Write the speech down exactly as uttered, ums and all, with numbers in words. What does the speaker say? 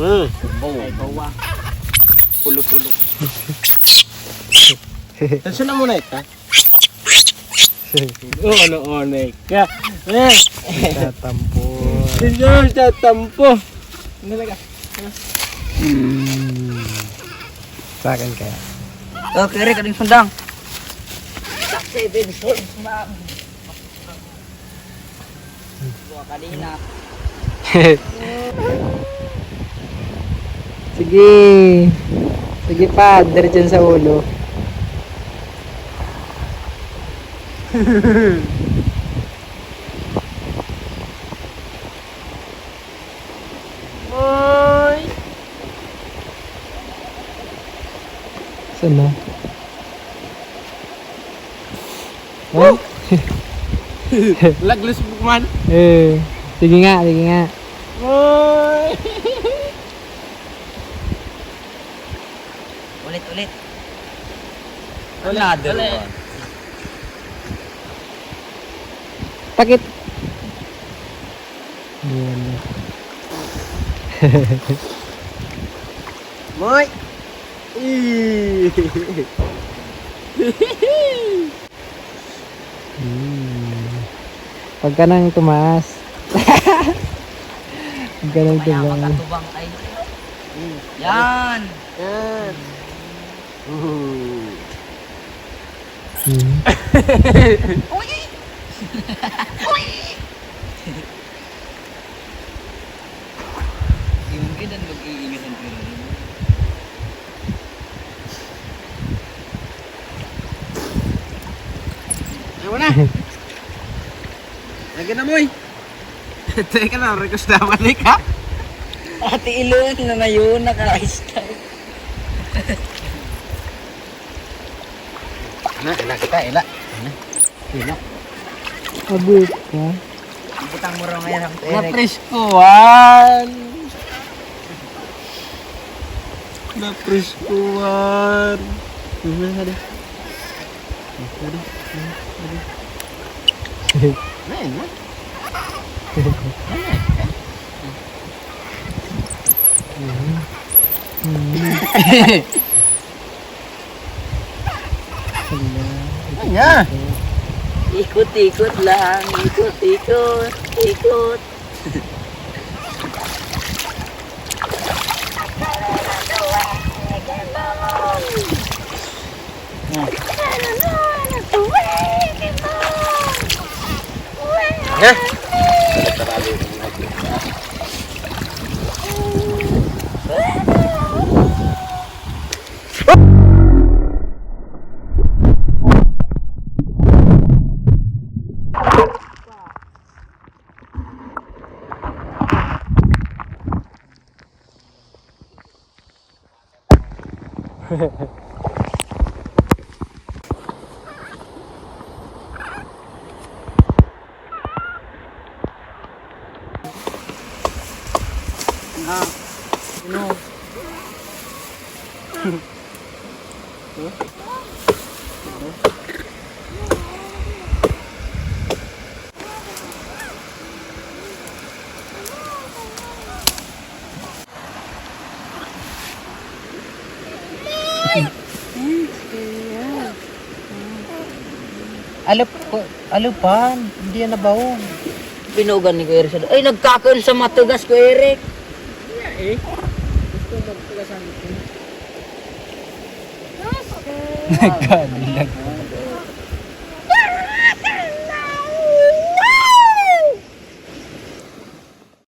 Hmm. Ay, bawa. Kulo-tulo. Tanso na muna ito. Oh, ano, oh, ka. Eh. Tatampo. Senyor, tatampo. Ano talaga? Hmm. Sa akin kaya. Okay, Rick, anong sundang? Seven swords, ma'am. Buha kanina. Sige. Sige pa, diretso sa ulo. Boy! Saan na? Oh? Laglos man. Eh, sige nga, sige nga. Boy! Ulit, ulit. Another one. Takit. Ayan na. Moy! Ih! Hmm. Pagka nang tumaas. Pagka nang tumaas. Kaya makatubang ay. Yan! Yan! Uhu. Hmm. Uy! Uy! Yung gidan mag-iingat ang pira. Ayaw na! Lagyan na mo eh! Teka na, request naman eh ka! Ate Ilong na na yun, naka-style. Ila, ila kita, ila. Ila. Ila. Abot ka. Butang mo raw ngayon ang Eric. Napreskuhan. Napreskuhan. Ano na, ano? Ano na? Ano na? Ano na? Ikot-ikot lang, ikot-ikot, ikot. Ah, no. Alop ko, alopan, hindi yan nabaog. Binugan ni Kuya Eric sa, ay, nagkakaon sa matugas, Kuya Eric. Eh, gusto magtugas ang Nagkadilag.